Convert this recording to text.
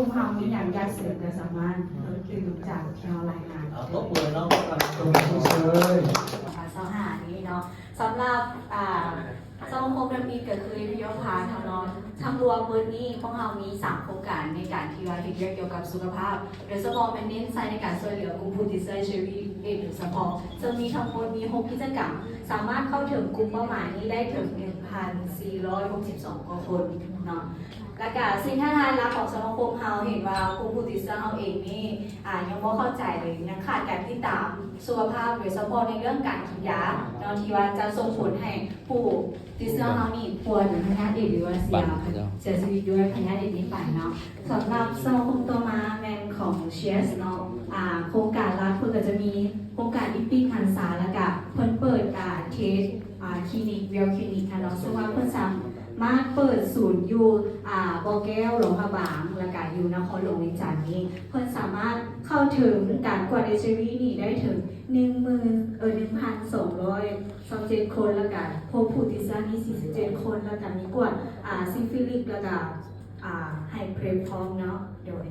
ພວກເຮົາມີຫຍັງຢາກເສີມກໍສາມາດເວົ້າຕື່ມຈາກທີ່ເຮົາລາຍງານ ເອົາຕົບມືເນາະ ຕົບມືເຊີຍ ສອງພັນຊາວຫ້ານີ້ເນາະ ສຳລັບ ອ່າ ສະມາຄົມທຳອິດກໍຄື Imperial Pass ເຮົາເນາະ ທັງລວມເບິດນີ້ພວກເຮົາມີສາມໂຄງການໃນການທີ່ວ່າເຮັດວຽກກ່ຽວກັບສຸຂະພາບ ໂດຍສະເພາະແມ່ນເນັ້ນໃສ່ໃນການຊ່ວຍເຫຼືອກຸ່ມຜູ້ຕິດເຊື້ອ HIV AIDS ໂດຍສະເພາະ ເຊິ່ງມີທັງໝົດມີຫົກກິດຈະກຳ ສາມາດເຂົ້າເຖິງກຸ່ມເປົ້າໝາຍນີ້ໄດ້ເຖິງໜຶ່ງພັນສີ່ຮ້ອຍຫົກສິບສອງກວ່າຄົນເນາະ ແລ້ວກະສິ່ງທ້າທາຍຫຼັກຂອງສະມາຄົມເຮົາເຫັນວ່າກຸ່ມຜູ້ຕິດເຊື້ອເຮົາເອງນີ້ ອາ ຍັງບໍ່ເຂົ້າໃຈ ຍັງຂາດການຕິດຕາມສຸຂະພາບ ໂດຍສະເພາະໃນເລື່ອງການກິນຢາເນາະ ທີ່ວ່າຈະສົ່ງຜົນໃຫ້ຜູ້ຕິດເຊື້ອເຮົານີ້ປ່ວຍເປັນພະຍາດເອດສ໌ ຫຼືວ່າເສຍ ເສຍຊີວິດດ້ວຍພະຍາດເອດສ໌ນີ້ໄປເນາະ ສຳລັບສະມາຄົມຕໍ່ມາແມ່ນຂອງ Cheers ເນາະ ອາ ໂຄງການຫຼັກເພິ່ນກໍຈະມີໂຄງການ Epic Hansa ແລ້ວກະເພິ່ນເປີດ ອາ Taste ອາ Clinic Well Clinic ເນາະ ເຊິ່ງວ່າເພິ່ນສາມາດເປີດສູນຢູ່ ອາ ບໍ່ແກ້ວ ຫຼວງພະບາງ ແລ້ວກະຢູ່ນະຄອນຫຼວງວຽງຈັນນີ້ ເພິ່ນສາມາດເຂົ້າເຖິງການກວດ HIV ນີ້ໄດ້ເຖິງໜຶ່ງໝື່ນ ເອີ ໜຶ່ງພັນສອງຮ້ອຍຊາວເຈັດຄົນ ແລ້ວກະພົບຜູ້ຕິດເຊື້ອນີ້ສີ່ສິບເຈັດຄົນ ແລ້ວກະມີກວດ ອາ ຊິຟິລິດ ແລ້ວກະ ອາ ໃຫ້ PrEP ພ້ອມເນາະ ໂດຍ